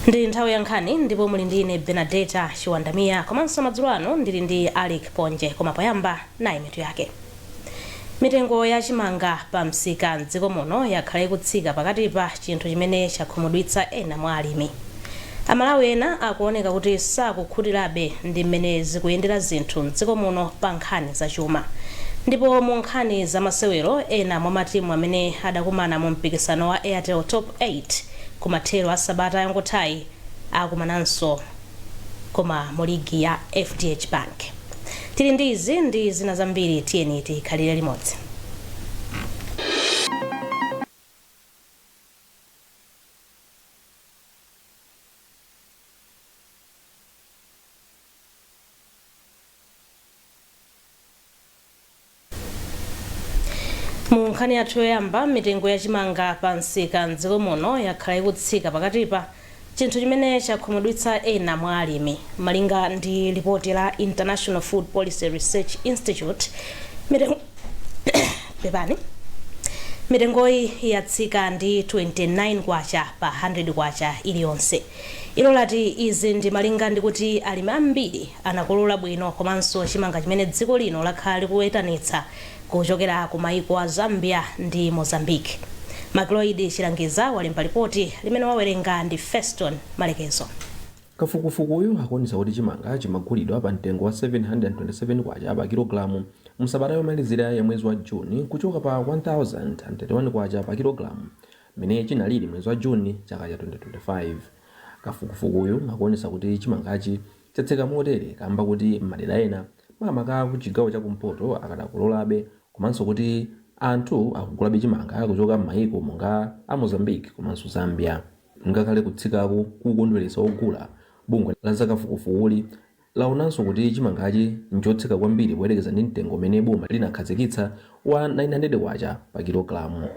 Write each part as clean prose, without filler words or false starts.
Ndi nthawi ya nkhani ndipo muli ndi ine Benadeta Chiwandamiya, komanso madzulo ano ndili ndi Alik Ponje. Koma poyamba, nayi mitu yake. Mitengo ya chimanga pa msika mdziko muno yakhala ikutsika pakatipa, chinthu chimene chakhumudwitsa ena mwa alimi. Amalawi ena akuoneka kuti sakukhutirabe ndi mmene zikuyendera zinthu mdziko muno pa nkhani zachuma. Ndipo mu nkhani zamasewero, ena mwa matimu amene adakumana mu mpikisano wa Airtel Top 8 kumathero a sabata yangothayi akumananso, koma mu ligi ya FDH Bank. Tili ndi izi ndi zina zambiri, tiyeni tikhalire limodzi. Mu nkhani yathu yoyamba, mitengo ya chimanga pa msika mdziko muno yakhala ikutsika pakatipa, chinthu chimene chakhumudwitsa ena mwa alimi. Malinga ndi lipoti la International Food Policy Research Institute, mitengo, pepani, mitengoyi yatsika ndi 29 kwacha pa 100 kwacha iliyonse. Ilo lati izi ndi malinga ndi kuti alimi ambiri anakolola bwino, komanso chimanga chimene dziko lino lakhala likuyitanitsa kuchokera ku maiko a Zambia ndi Mozambique. Macloid Chilangiza walemba lipoti limene wawerenga ndi Feston Malekezo. Kafukufukuyu akuonetsa kuti chimanga chimagulidwa pa mtengo wa 727 kwacha pa kilogalamu msabata yomalizira ya mwezi wa Juni, kuchoka pa 1031 kwacha pa kilogalamu mmene chinalili mwezi wa Juni chaka cha 2025. Kafukufukuyu akuonetsa kuti chimangachi chatsika motere kamba kuti m'madera ena, makamaka ku chigawo chakumpoto, akadakololabe, komanso kuti anthu akugulabe chimanga kuchoka m'mayiko monga a Mozambique komanso Zambia. Ngakhale kutsikaku kukukondweretsa ogula, bungwe la zakafukufukuli laonanso kuti chimangachi nchotsika kwambiri poyerekeza ndi mtengo umene boma linakhazikitsa wa 900 kwacha pa kilogalamu.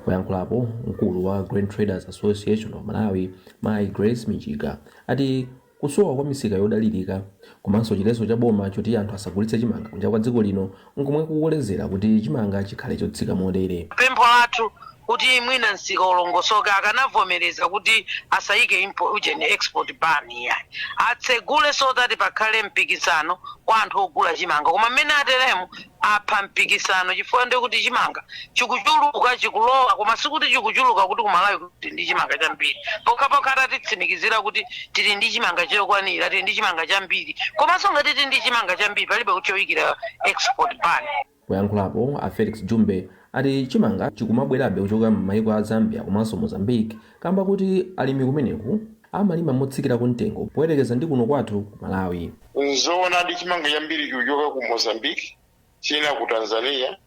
Poyankhulapo, mkulu wa Grain Traders Association of Malawi, Mayi Grace Mijiga, ati kusowa kwa misika yodalirika komanso chiletso cha boma choti anthu asagulitse chimanga kunja kwa dziko lino nkomwe kukukolezera kuti chimanga chikhale chotsika motere. Pempho lathu kuti mwina msika ulongosoke, akanavomereza kuti asayike ujeni, export ban iyayi, atsegule so that pakhale mpikisano kwa anthu ogula chimanga. Koma mmene ateremu apha mpikisano, chifukwa ndiye kuti chimanga chikuchuluka, chikulowa, koma sikuti chikuchuluka kuti kuMalawi kuti ndi chimanga chambiri. Pokhapokha atatitsimikizira kuti tili ndi chimanga chokwanira, tili ndi chimanga chambiri. Komanso ngati tili ndi chimanga chambiri, palibe choyikira export ban. Poyankhulapo, a Felix Jumbe ati chimanga chikumabwerabe kuchoka m'mayiko a Zambia komanso Mozambique kamba kuti alimi kumeneku amalima motsikirako mtengo poyerekeza ndi kuno kwathu ku Malawi. Nzoonadi, chimanga chambiri chikuchoka ku Mozambique, china ku Tanzania,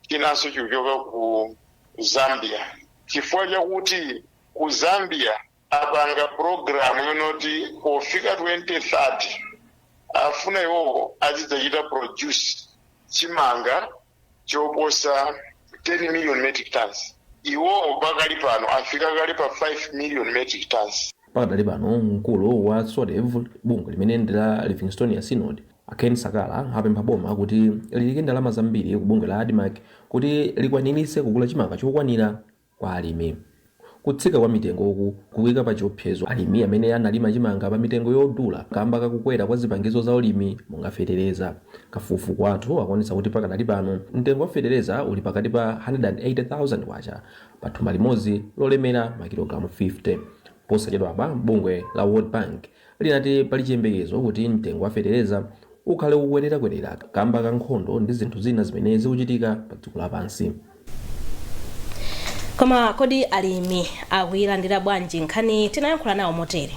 chinanso chikuchoka ku Zambia, chifukwa chakuti ku Zambia apanga program yonoti pofika 2030 afuna iwowo azidzachita produce chimanga choposa 10 million metric tons. Iwowo pakali pano afika kale pa 5 million metric tons. Pakadali pano, mkulu wa SODEV, bungwe limene ndi la Livingstonia Synod, a Ken Sakala, apempha boma kuti liyike ndalama zambiri ku bungwe la ADMARC kuti likwaniritse kugula chimanga chokwanira kwa alimi. Kutsika kwa mitengoku kukuyika pa chiopsezo alimi amene analima chimanga pa mitengo yodula kamba kakukwera kwa zipangizo za ulimi monga fetereza. Kafukufuku wathu akuonetsa kuti pakadali pano mtengo wa fetereza uli pakati pa 180,000 kwacha pa thumba limodzi lolemera makilogalamu 50. Posachedwapa bungwe la World Bank linati pali chiyembekezo kuti mtengo wa fetereza ukhale ukukwererakwerera kamba ka nkhondo ndi zinthu zina zimene zikuchitika pa dziko lapansi. Koma kodi alimi akuyilandira bwanji nkhani? Tinayankhula nawo motere.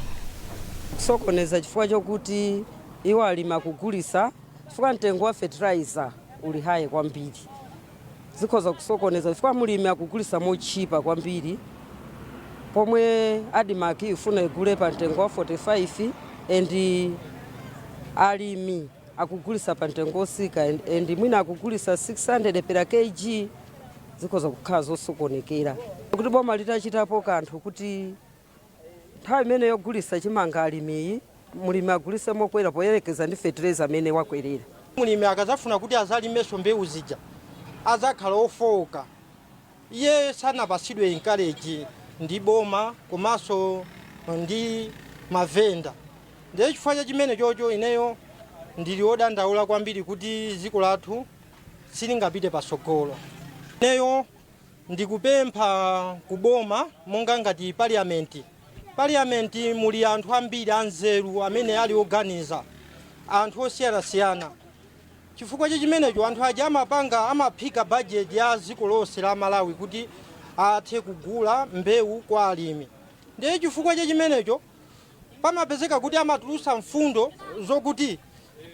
Kusokoneza chifukwa chokuti iwo alimi akugulisa, chifukwa mtengo wa fertilizer uli high kwambiri, zikhoza kusokoneza chifukwa mulimi akugulisa mochipa kwambiri, pomwe ADMARC ifuna igule pa mtengo wa 45 and alimi akugulisa pa mtengo osika and mwina akugulisa 600 per kg. Zikhoza kukhala zosokonekera kuti boma litachitapo kanthu kuti nthawi imene yogulisa chimanga alimiyi, mulimi agulise mokwera poyerekeza ndi fertilizer amene wakwerera. Mulimi akazafuna kuti azalimenso mbewu zija azakhala ofowoka. Iye sanapasidwe encourage ndi boma komanso ndi mavenda. Ndiye chifukwa cha chimene chocho ineyo ndili wodandaula kwambiri kuti dziko lathu silingapite pasogolo. Ineyo ndikupempha kuboma, monga ngati parliament muli anthu ambiri anzeru amene ali oganiza, anthu osiyanasiyana. Chifukwa cha chimenecho anthu aja amapanga, amaphika bajeti ya dziko lonse la Malawi kuti athe kugula mbewu kwa alimi. Ndiye chifukwa cha chimenecho pamapezeka kuti amatulusa mfundo zokuti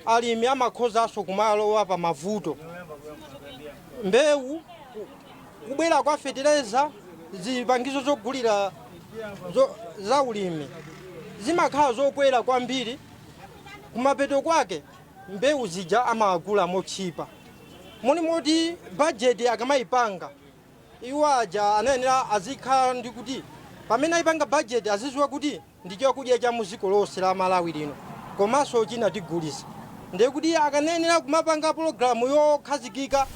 alimi amakhozanso kumalowa pa mavuto. Mbewu, kubwera kwa fetereza, zipangizo zogulira za ulimi zimakhala zokwera kwambiri. Kumapeto kwake mbewu zija amagula motchipa. Moni moti bajeti akamayipanga iwo aja anayenera azikhala ndi kuti pamene ayipanga bajeti azidziwa kuti ndi chakudya cha muziko lonse la Malawi lino, komanso china tigulisa. Ndiye kuti akanayenera kumapanga pologalamu yokhazikika.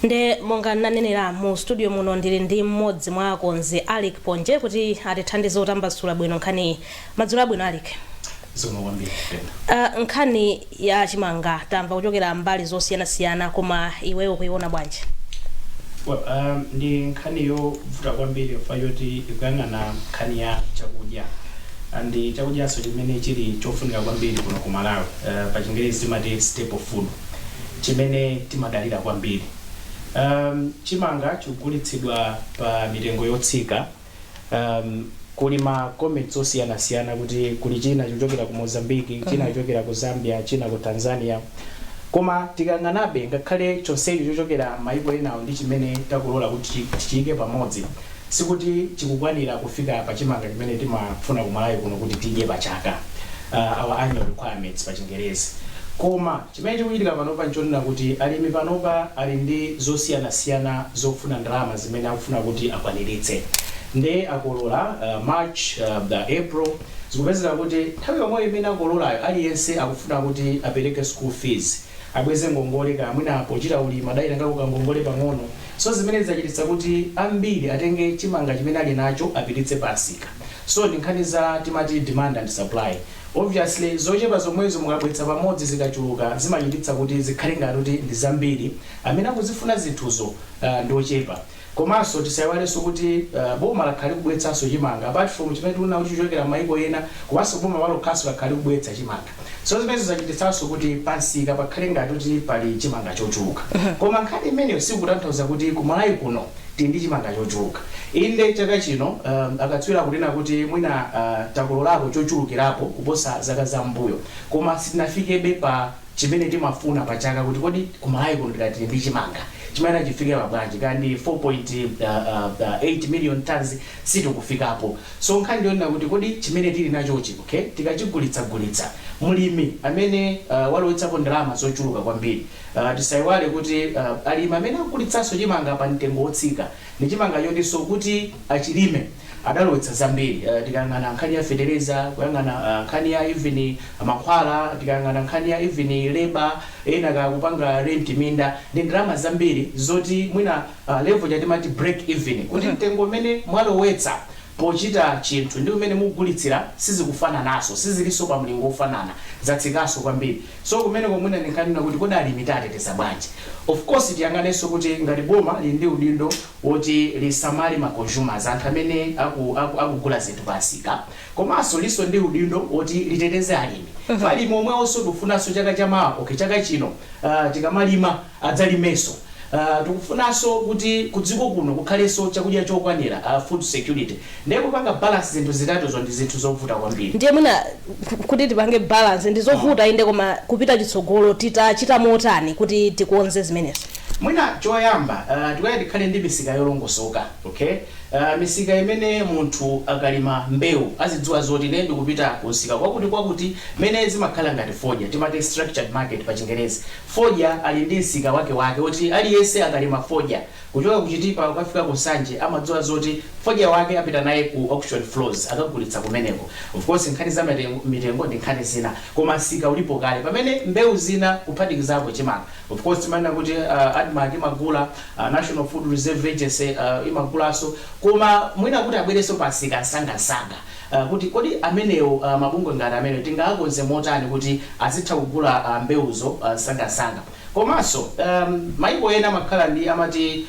Nde monga nanenera, mu studio muno ndili ndi mmodzi mwa akonzi, Alik Ponje, kuti atithandize kutambasula bwino nkhani. Madzulo abwino, Alik. Zikomo kwambiri, Brenda. Nkhani ya chimanga tamva kuchokera mbali zosiyanasiyana, koma iweyo kuiona bwanji? Well, ndi nkhani yovuta kwambiri chifukwa choti ikuyang'ana nkhani ya chakudya, and chakudyanso chimene chili chofunika kwambiri kuno ku Malawi, pa Chingerezi timati staple food, chimene timadalira kwambiri. Chimanga chikugulitsidwa pa mitengo yotsika. Kuli ma comments osiyanasiyana kuti kuli china chikuchokera ku Mozambique, china kuchokera ku Zambia, china ku Tanzania, koma tikang'anabe ngakhale chonsecho chochokera maiko enawo ndi chimene takulola kuti tichiyike pamodzi, sikuti chikukwanira kufika pa chimanga chimene timafuna ku Malawi kuno kuti tidye pachaka, our annual requirements pa Chingerezi. Koma chimene chikuchitika panopa nchonena kuti alimi panopa ali ndi zosiyanasiyana zofuna ndalama zimene akufuna kuti akwaniritse. Nde akolola March, the April, zikupezeka kuti nthawi yomwe imene akololayo aliyense akufuna kuti apereke school fees, abweze ngongole, kamwina pochita ulimi adayitangako kangongole pang'ono. So zimene zachititsa kuti ambiri atenge chimanga chimene ali nacho apititse pa msika. So ndi nkhani za timati demand and supply. Obviously zochepa zomwezo mukabwetsa pamodzi zikachuluka zimachititsa kuti zikhale ngati kuti ndi zambiri, amene akuzifuna zinthuzo ndi ochepa. Komanso tisayiwalenso kuti boma lakhala likubweretsanso chimanga apart from chimene tikuona kuti chichokera maiko ena, komanso boma palokhanso lakhala likubweretsa chimanga. So zimenezo zachititsanso kuti pansika pakhale ngati kuti pali chimanga chochuluka. Koma nkhani imeneyo sikutanthauza kuti kumalawi kuno tili ndi chimanga chochuluka. Inde, chaka chino akatswiri akunena kuti mwina takololako chochulukirapo kuposa zaka zam'mbuyo, koma sitinafikebe pa chimene timafuna pa chaka, kuti kodi kumalawi kuno tikati tili ndi chimanga chimene chifike pa bwanji, kandi 4.8 million tons, sitikufikapo. So nkhani ndiyonena kuti kodi chimene tili nachochi, okay, tikachigulitsagulitsa, mlimi amene walowetsapo ndalama zochuluka kwambiri, tisayiwale kuti alimi amene akugulitsanso chimanga pa mtengo wotsika ndi chimanga chotinso kuti achilime adalowetsa zambiri. Tikayang'ana nkhani ya fetereza, kuyang'ana nkhani ya even mankhwala, tikayang'ana nkhani ya even labor, ena kakupanga rent minda, ndi ndalama zambiri zoti mwina level chatimati break even, kuti mtengo umene mwalowetsa pochita chinthu ndi umene mukugulitsira sizikufananaso, sizilinso pa mlingo ofanana, zatsikanso kwambiri. So kumeneko mwina ndinkanena kuti kodi alimi tateteza bwanji? Of course tiyang'anenso kuti ngati boma lili ndi udindo woti lisamale ma consumers, anthu amene akugula zinthu pansika, komanso liso ndi udindo woti liteteze alimi. Alimi omwewonso tikufunanso chaka chamawa, okay, chaka chino tikamalima adzalimenso. Tikufunanso kuti kudziko kuno kukhalenso chakudya chokwanira, food security. Ndiye kupanga balance zinthu zitatuzo ndi zinthu zovuta kwambiri. Ndiye mwina kuti tipange balance ndi zovuta, inde, koma kupita chitsogolo titachita motani kuti tikonze zimenezo? Mwina choyamba tikuyenera tikhale ndi misika yolongosoka, okay, misika imene munthu akalima mbewu azidziwa zoti ine ndikupita kumsika kwakuti kwakuti, mene zimakhala ngati fodya, timati structured market pa Chingerezi. Fodya ali ndi msika wake wake woti aliyense akalima fodya kuchoka kuchitipa kukafika ku Nsanje amadziwa zoti fodya wake apita naye ku auction floors, akagulitsa kumeneko. Of course nkhani za mitengo ndi nkhani zina, koma msika ulipo kale. Pamene mbewu zina, kuphatikizapo chimanga, of course timanena kuti ADMARC imagula, National Food Reserve Agency imagulanso, koma Koma mwina kuti abwerenso pamsika msangamsanga, kuti kodi amenewo, mabungwe ngati amenewo tingakonze motani kuti azitha kugula mbewuzo msangamsanga? Komanso maiko ena amakhala ndi amati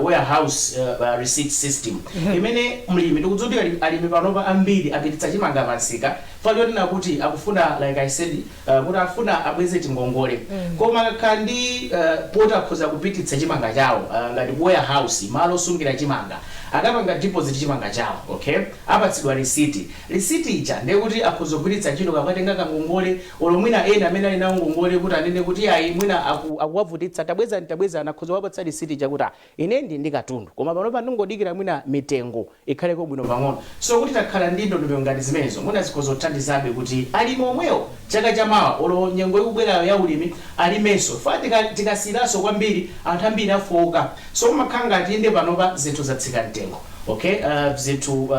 warehouse receipt system imene mlimi, ndikudziwa kuti alimi panopa ambiri apititsa chimanga pamsika pachonena kuti akufuna, like I said, kuti afuna abweze tingongole. Koma akakhala ndi poti akhoza kupititsa chimanga chawo, ngati ku warehouse, malo osungira chimanga, akapanga deposit chimanga chawo, okay, apatsidwa receipt. Receipt ija ndiye kuti akhoza kugwiritsa ntchito kakatenga kangongole, olo mwina ena amene ali nawo ngongole kuti anene kuti ayi, mwina akuwavutitsa, tabwezani, tabwezani, akhoza kuwapatsa receipt ija kuti, "Ah, ine ndi katundu, koma panopa ndingodikira mwina mitengo ikhaleko bwino pang'ono." So kuti takhala ndi ndondomeko ngati zimenezo, mwina zikhoza kuthandizabe kuti alimi omwewo chaka chamawa olo nyengo ikubwerayo ya ulimi alimenso. Fa tikasiyiranso kwambiri, anthu ambiri afoka. So umakhala ngati inde panopa zinthu zatsika mtengo, okay, zinthu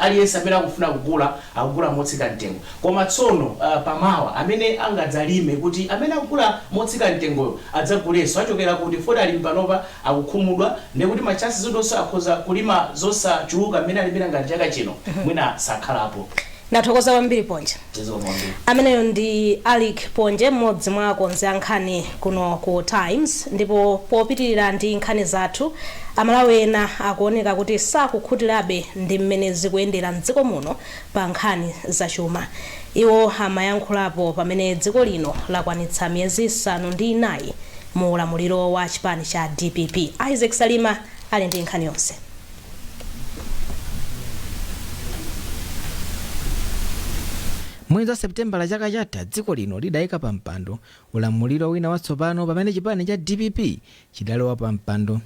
aliyense amene akufuna kugula akugula motsika mtengo. Koma tsono pamawa amene angadzalime, kuti amene akugula motsika mtengoyo adzagulenso achokera kuti? Foti alimi panopa akukhumudwa, ndikuti ma chances zonse akhoza kulima zosachuluka mmene alimira ngati chaka chino mwina sakhalapo. Ndathokoza kwambiri, Ponje. Zikomo kwambiri. Ameneyo ndi Alik Ponje, mmodzi mwa akonzi a nkhani kuno ku Times. Ndipo popitirira ndi nkhani zathu, Amalawi ena akuoneka kuti sakukhutirabe ndi mmene zikuyendera mdziko muno pa nkhani zachuma. Iwo amayankhulapo pamene dziko lino lakwanitsa miyezi 4 mu ulamuliro wa chipani cha DPP. Isaac Salima ali ndi nkhani yonse. Mwezi wa Seputembala chaka chatha, dziko lino lidayika pa mpando ulamuliro wina watsopano pamene chipani cha DPP chidalowa pa mpando.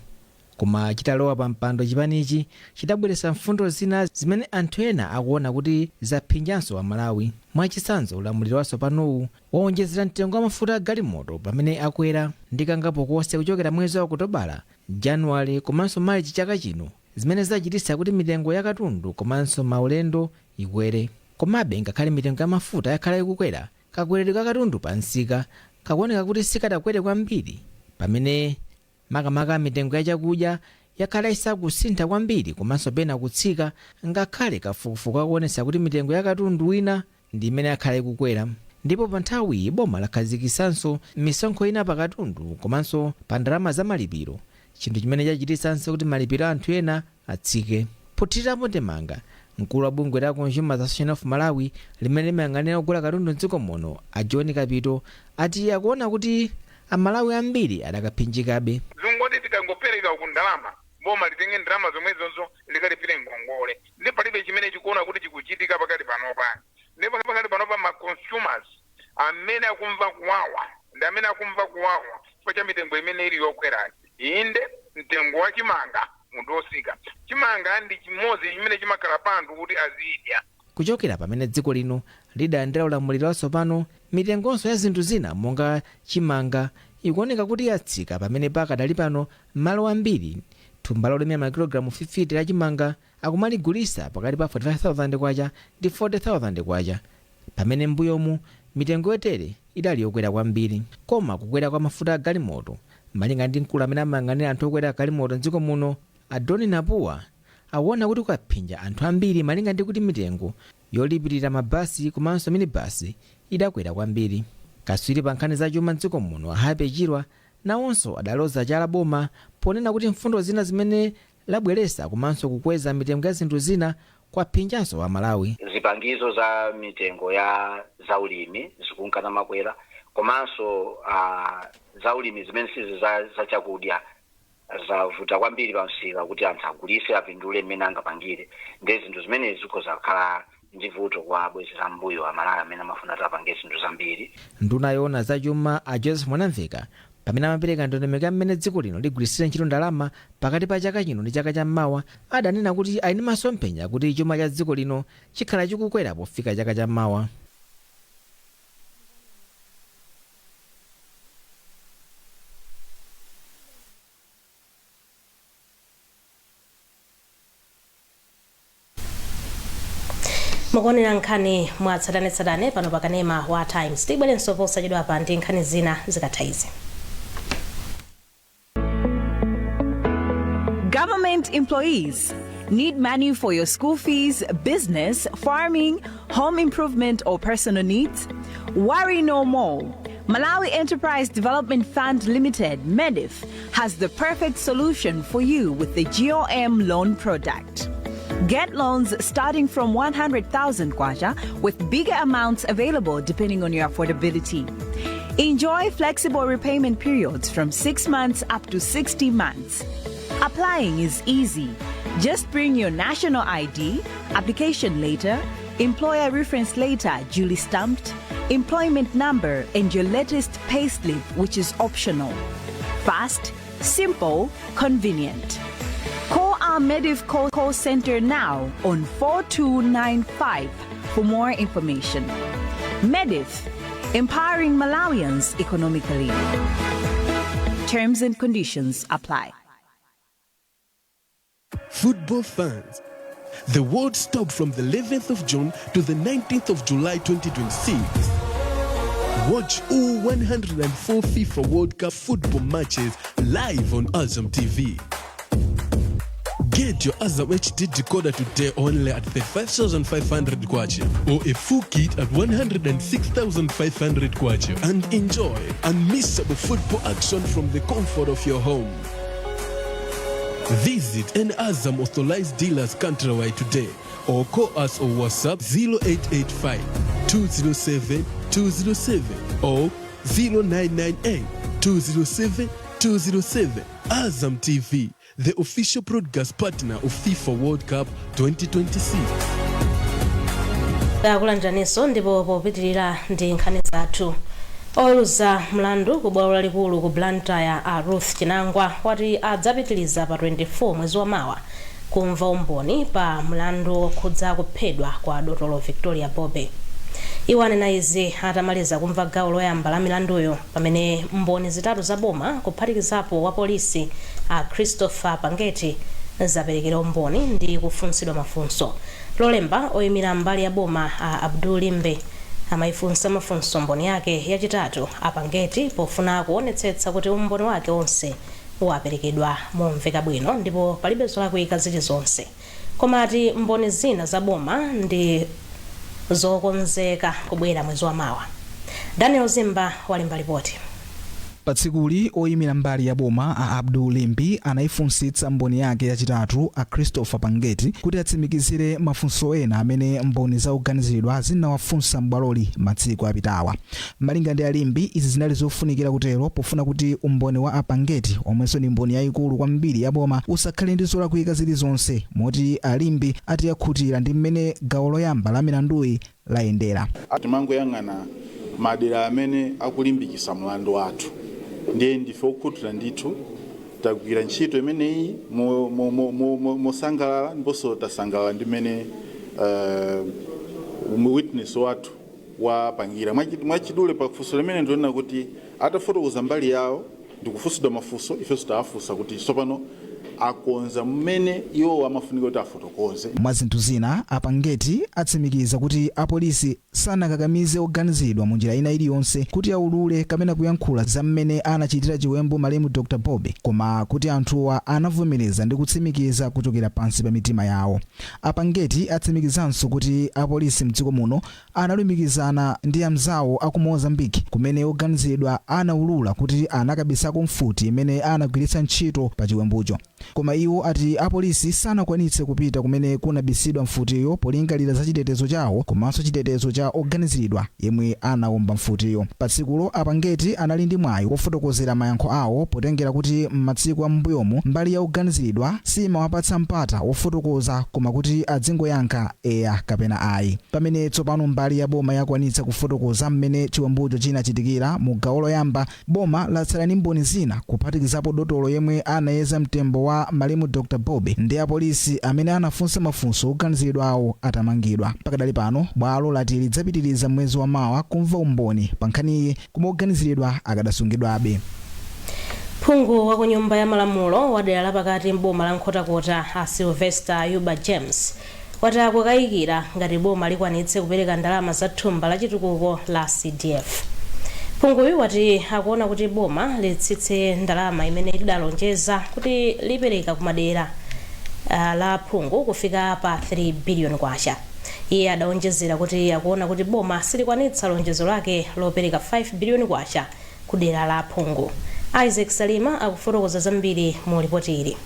Koma chitalowa pa mpando, chipanichi chidabweretsa mfundo zina zimene anthu ena akuona kuti zaphinjanso Amalawi. Mwachitsanzo, ulamuliro watsopanowu wawonjezera mtengo wa mafuta a galimoto pamene akwera ndi kangapo konse kuchokera mwezi wa Okutobala, Januwale komanso Marichi chaka chino, zimene zachititsa kuti mitengo ya katundu komanso maulendo ikwere. Komabe, ngakhale mitengo ya mafuta yakhala ikukwera, kakweredwe ka katundu pa msika kakuoneka kuti sikadakwere kwambiri, pamene makamaka mitengo ya chakudya yakhala isakusintha kwambiri komanso pena kutsika, ngakhale kafukufuku akuonetsa kuti mitengo ya katundu wina ndi imene yakhala ikukwera. Ndipo pa nthawiyi boma lakhazikisanso misonkho ina pa katundu komanso pa ndalama za malipiro, chinthu chimene chachititsanso kuti malipiro a anthu ena atsike. Pothirirapo ndemanga, mkulu wa bungwe la Consumers Association of Malawi limene limayang'anira kugula katundu mdziko muno, a John Kapito, ati akuona kuti Amalawi ambiri adakaphinjikabe. Zingoti tikangopereka ku ndalama, boma litenge ndalama zomwezonso likalipire ngongole, ndi palibe chimene chikuona kuti chikuchitika pakati panopa. Ndi pakati panopa ma consumers amene akumva kuwawa, ndi amene akumva kuwawa chifukwa cha mitengo imene ili yokwerayi. Inde, mtengo wa chimanga munthu osika chimanga ndi chimodzi chimene chimakhala pa anthu kuti azidya. Kuchokera pamene dziko lino lidalandira ulamuliro watsopano, mitengonso ya zinthu zina monga chimanga ikuoneka kuti yatsika, pamene pakadali pano malo ambiri thumba lolemera makilogalamu 50 la chimanga akumaligulisa pakati pa 45,000 kwacha ndi 40,000 kwacha, pamene mbuyomu mitengo yotere idali yokwera kwambiri. Koma kukwera kwa mafuta a galimoto, malinga ndi mkulu amene amayang'anira anthu okwera galimoto mdziko muno, Adoni Napuwa, akuona kuti kukaphinja anthu ambiri, malinga ndi kuti mitengo yolipirira mabasi komanso minibasi idakwera kwambiri. Katswiri pa nkhani zachuma mdziko muno, a Happy Chirwa, nawonso adaloza chala boma ponena kuti mfundo zina zimene labweretsa komanso kukweza mitengo ya zinthu zina kwaphinjanso Amalawi. Zipangizo za mitengo ya zaulimi zikunkana makwera, komanso zaulimi zimene sizi za chakudya zavuta kwambiri pa msika kuti anthu agulise apindule mmene angapangire. Ndi zinthu zimenezi zikhoza kukhala ndi vuto kwa bwezera mbuyo Amalawi amene amafuna kuti apange zinthu zambiri. Nduna yoona zachuma, a Joseph Mwanamveka, pamene amapereka ndondomeko ya mmene dziko lino ligwiritsire ntchito ndalama pakati pa chaka chino ndi chaka cham'mawa, adanena kuti ali ndi masomphenya kuti chuma cha dziko lino chikhala chikukwera pofika chaka cham'mawa. Mukuonera nkhani mwatsatanetsatane pano pa kanema wa Times. Tibwerenso posachedwa pa ndi nkhani zina zikatha izi. Government employees, Need money for your school fees, business, farming, home improvement, or personal needs? Worry no more. Malawi Enterprise Development Fund Limited, MEDIF, has the perfect solution for you with the GOM loan product. Get loans starting from 100,000 kwacha with bigger amounts available depending on your affordability. Enjoy flexible repayment periods from 6 months up to 60 months. Applying is easy. Just bring your national ID, application letter, employer reference letter duly stamped, employment number, and your latest payslip, which is optional. Fast, simple, convenient. Call our Medif call center now on 4295 for more information. Medif, empowering Malawians economically. Terms and conditions apply. Football fans, the world stopped from the 11th of June to the 19th of July 2026. Watch all 104 FIFA World Cup football matches live on Azam TV. Get your Azam HD decoder today only at 35,500 kwacha or a full kit at 106,500 kwacha and enjoy unmissable football action from the comfort of your home. Visit an Azam authorized dealers countrywide today or call us or WhatsApp 0885 207 207 or 0998 207 207. Azam TV, the official broadcast partner of FIFA World Cup 2026. Takulanjaninso, ndipo popitirira ndi nkhani zathu, oweruza mlandu ku bwalo lalikulu ku Blantyre a Ruth Chinangwa wati adzapitiliza pa 24 mwezi wa mawa kumva umboni pa mlandu wokhudza kuphedwa kwa Dotolo Victoria Bobe. Iwo anena izi atamaliza kumva gawo loyamba la milanduyo, pamene mboni zitatu za boma, kuphatikizapo wa polisi a Christopher Pangeti, zaperekera umboni ndi kufunsidwa mafunso. Lolemba, oyimira mbali ya boma a Abdul Limbe amayifunsa mafunso mboni yake yachitatu a Pangeti pofuna kuonetsetsa kuti umboni wake onse waperekedwa momveka bwino ndipo palibe zolakwika zilizonse. Koma ati mboni zina za boma ndi zokonzeka kubwera mwezi wa mawa. Daniel Zimba walemba ripoti. Patsikuli, oyimira mbali ya boma a Abdul Limbi anayifunsitsa mboni yake yachitatu a Christopher Pangeti kuti atsimikizire mafunso ena amene mboni zakuganiziridwa zinawafunsa m'bwaloli masiku apitawa. Malinga ndi alimbi, izi zinali zofunikira kutero pofuna kuti umboni wa apangeti, omwenso ndi mboni yayikulu kwambiri ya boma, usakhale ndi zolakwika zilizonse, moti alimbi ati akhutira ndi mmene gawo loyamba la milanduyi layendera. Timangoyang'ana madera amene akulimbikitsa mlandu wathu, ndiye ndife okhutira ndithu. Tagwira ntchito imeneyi mosangalala ndiponso tasangalala ndi mmene witness wathu wapangira. Mwachidule, pafunso limene ndionena kuti atafotokoza mbali yawo ndikufunsidwa mafunso, ifenso tawafunsa kuti tsopano akonza mmene iwo amafunika kuti afotokoze. Mwa zinthu zina, apangeti atsimikiza kuti apolisi sanakakamize oganizidwa mu njira ina iliyonse kuti aulule kapena kuyankhula za mmene anachitira chiwembu malemu Dr Bobe, koma kuti anthuwa anavomereza ndi kutsimikiza kuchokera pansi pa mitima yawo. Apangeti atsimikizanso kuti apolisi mdziko muno analumikizana ndi anzawo aku Mozambique, kumene oganizidwa anaulula kuti anakabisako mfuti imene anagwiritsa ntchito pa chiwembucho. Koma iwo ati apolisi sanakwanitse kupita kumene kunabisidwa mfutiyo polingalira za chitetezo chawo komanso chitetezo cha oganiziridwa yemwe anawomba mfutiyo. Pa tsikulo, apangeti anali ndi mwayi wofotokozera mayankho awo, potengera kuti m'masiku am'mbuyomu mbali ya oganiziridwa simawapatsa mpata wofotokoza, koma kuti adzingoyankha eya kapena ayi. Pamene tsopano mbali ya boma yakwanitsa kufotokoza mmene chiwembucho chinachitikira mu gawo loyamba, boma latsala ndi mboni zina, kuphatikizapo dotolo yemwe anayeza mtembo wa malemu Dr Bobe ndi apolisi amene anafunsa mafunso oganiziridwa awo atamangidwa. Pakadali pano, bwalo lati lidzapitiriza mwezi wa mawa kumva umboni pa nkhaniyi, koma oganiziridwa akadasungidwabe. Phungu wa ku Nyumba ya Malamulo wa dera lapakati mboma la Nkhotakota a Sylvester Yuba James wati akukayikira ngati boma likwanitse kupereka ndalama za thumba la chitukuko la CDF. Phunguyu wati akuona kuti boma litsitse ndalama imene lidalonjeza kuti lipereka kumadera. La phungu kufika pa 3 billion kwacha. Iye adaonjezera kuti akuona kuti boma silikwanitsa lonjezo lake lopereka 5 billion kwacha ku dera la phungu. Isaac Salima akufotokoza zambiri mu ripoti ili.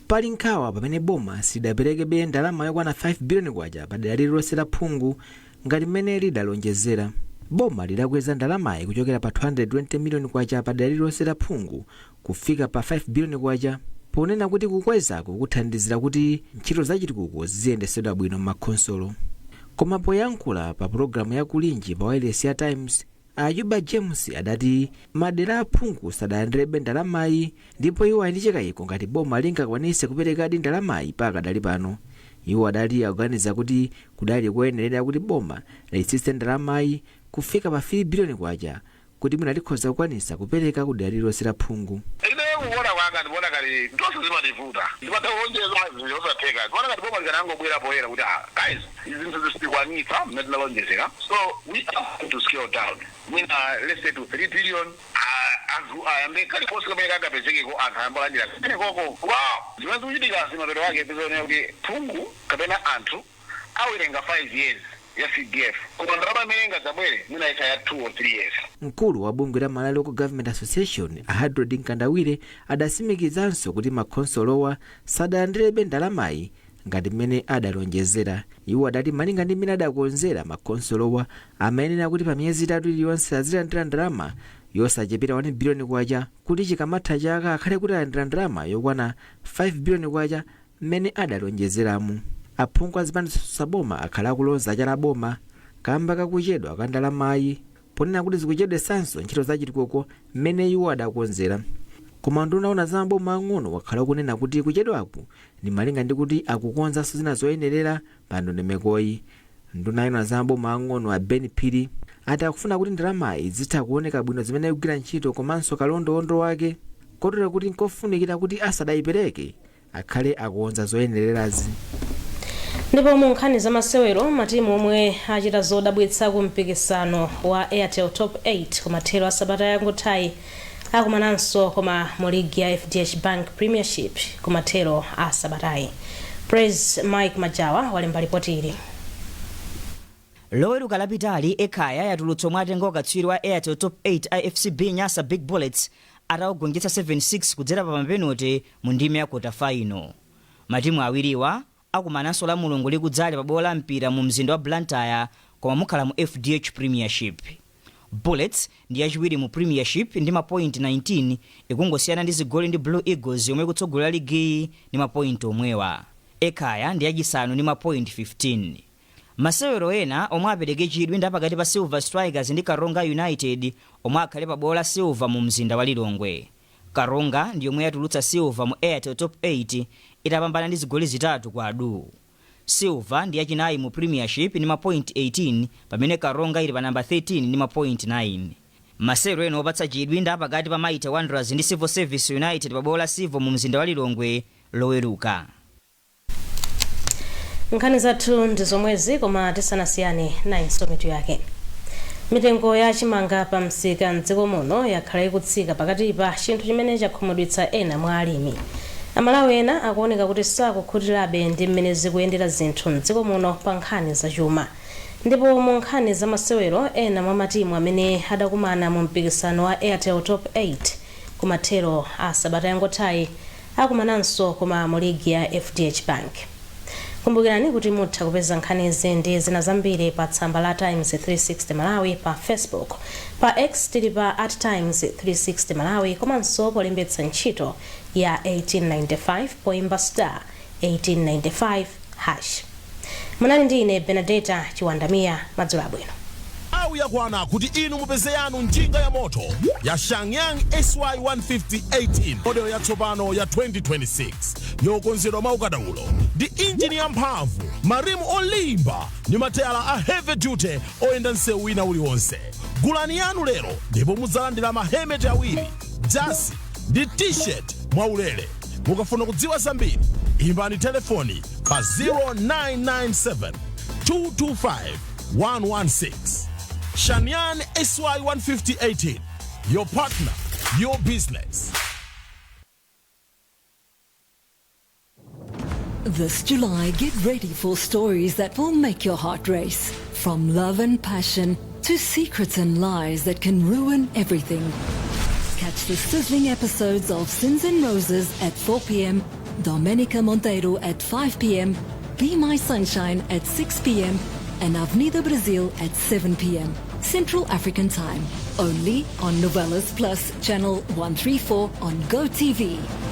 Pali nkhawa pamene boma silidaperekebe ndalama yokwana 5 billion kwacha pa dera lililonse la phungu ngati mmene lidalonjezera. Boma lidakweza ndalamayi kuchokera pa 220 miliyoni kwacha pa dera lililonse la phungu kufika pa 5 billion kwacha, ponena kuti kukwezako kuthandizira kuti ntchito zachitukuko ziziyendesedwa bwino m'makhonsolo. Koma poyankhula pa pulogalamu ya Kulinji pa wailesi ya Times, Ayuba James adati madera aphungu sadalandirebe ndalamayi, ndipo iwo ali ndi chikayiko ngati boma lingakwanise kuperekadi ndalamayi pakadali pano. Iwo adati akuganiza kuti kudali koyenerera kuti boma litsitse ndalamayi kufika pa 3 biliyoni kwacha kuti mwina likhoza kukwanisa kupereka ku dera lililonse la phungu. Ine kuona kwanga, ndikuona kali tonse zimativuta, ndimatawonjeza zinthu zosatheka. Ndikuona ngati boma likanangobwera poyera kuti, "Ah guys, izi zinthu zisitikwanitsa mmene tinalonjezera, so we are going to scale down, mwina let's say to 3 billion." Ah, anthu ayambe kaliponse kamene kangapezekeko, anthu ayambe alandira kamene koko. Wow, zimene zikuchitika zimapeto ake tizoonera kuti phungu kapena anthu awerenga 5 years ya CDF, koma ndalama imene ingadzabwere mwina ikha ya 2 or 3 years. Mkulu wa bungwe la Malawi Local Government Association, Hadrod Mkandawire, adasimikizanso kuti makhonsolowa sadalandirebe ndalamayi ngati mmene adalonjezera. Iwo adati malinga ndi mmene adakonzera, makhonsolowa amayenera kuti pa miyezi 3 iliyonse azilandira ndalama yosachepera 1 biliyoni kwacha, kuti chikamatha chaka akhale kuti alandira ndalama yokwana 5 biliyoni kwacha mmene adalonjezeramu. Aphungu a zipani zotsutsa boma akhala akuloza chala boma kamba kakuchedwa ka ndalamayi, ponena kuti zikuchedwesanso ntchito zachitukuko mmene iwo adakonzera. Koma nduna yoona za maboma ang'ono wakhala kunena kuti kuchedwaku ndi malinga ndi kuti akukonzanso zina zoyenerera pa ndondomekoyi. Nduna yoona za maboma ang'ono a Ben Phiri ati akufuna kuti ndalamayi zitha kuoneka bwino zimene ikugwira ntchito komanso kalondolondo wake, kotero kuti nkofunikira kuti asadayipereke akhale akukonza zoyenererazi. Ndipo mu nkhani za masewero, matimu omwe achita zodabwitsa ku mpikisano wa Airtel Top 8 kumathero a sabata yangothayi akumananso, koma mu ligi ya FDH Bank Premiership kumathero a sabatayi. Praise Mike Majawa walemba ripoti ili. Loweruka lapitali, Ekhaya yatulutsa omwe atenga ukatswiri wa Airtel Top 8 a FCB Nyasa Big Bullets atawagonjetsa 7-6 kudzera pa mapenalty mu ndime ya quarter final. Matimu awiriwa akumananso la Mulungu likudzali pa bwalo la Mpira mu mzinda wa Blantyre, koma mukhala mu FDH Premiership. Bullets ndi yachiwiri mu Premiership ndi mapoint 19, ikungosiyana ndi zigoli ndi Blue Eagles yomwe ikutsogolera ligiyi ndi mapoint omwewa. Ekhaya ndi yachisanu ndi mapoint 15. Masewero ena omwe apereke chidwi ndi apakati pa Silver Strikers ndi Karonga United omwe akhale pa bwalo la Silver mu mzinda wa Lilongwe. Karonga ndi yomwe yatulutsa Silver mu Airtel Top 8 itapambana ndi zigoli 3-2. Silver ndi yachinayi mu Premiership ndi mapoint 18, pamene Karonga ili pa namba 13 ndi mapoint 9. Masewero ena opatsa chidwi ndi apakati pa Mighty Wanderers ndi Civil Service United pa bwalo la Civil mu mzinda wa Lilongwe Loweruka. Nkhani zathu ndi zomwezi, koma tisanasiyane, nayinso mitu yake. Mitengo ya chimanga pa msika mdziko muno yakhala ikutsika pakatipa, chinthu chimene chakhumudwitsa ena mwa alimi. Amalawi ena akuoneka kuti sakukhutirabe ndi mmene zikuyendera zinthu mdziko muno pa nkhani zachuma. Ndipo mu nkhani za masewero, ena mwa matimu amene adakumana mu mpikisano wa Airtel Top 8 kumathero a sabata yangothayi akumananso, koma mu ligi ya FDH Bank. Kumbukirani kuti mutha kupeza nkhanizi ndi zina zambiri pa tsamba la Times 360 Malawi pa Facebook. Pa X tili pa @Times360 Malawi, komanso polembetsa ntchito ya 1895 poimba *1895#. Munali ndi ine Benadeta Chiwandamiya. Madzulo abwino. Nthawi yakwana kuti inu mupeze yanu njinga ya moto ya Shangyang SY 150 18, model yatsopano ya 2026, yokonzedwa mwaukadaulo ndi injini yamphamvu, marimu olimba ndi matayala a heavy duty oyenda msewu wina uliwonse. Gulani yanu lero ndipo mudzalandira mahelmet awiri, jasi ndi T-shirt mwaulere. Mukafuna kudziwa zambiri, imbani telefoni pa 0997 225 116. Shanyan SY 150 18, your partner, your business. This July, get ready for stories that will make your heart race. From love and passion to secrets and lies that can ruin everything. Catch the sizzling episodes of Sins and Roses at 4 p.m., Domenica Monteiro at 5 p.m., Be My Sunshine at 6 p.m., and Avenida Brasil at 7 p.m. Central African Time. Only on Novelas Plus, Channel 134 on GoTV.